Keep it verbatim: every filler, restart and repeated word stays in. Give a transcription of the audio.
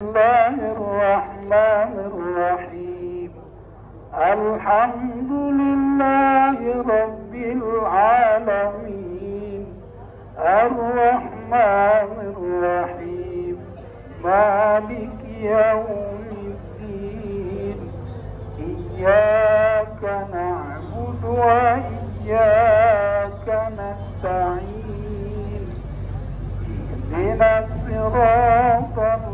الله الرحمن الرحيم. الحمد لله رب العالمين. الرحمن الرحيم. مالك يوم الدين. إياك نعبد وإياك نستعين. اهدنا الصراط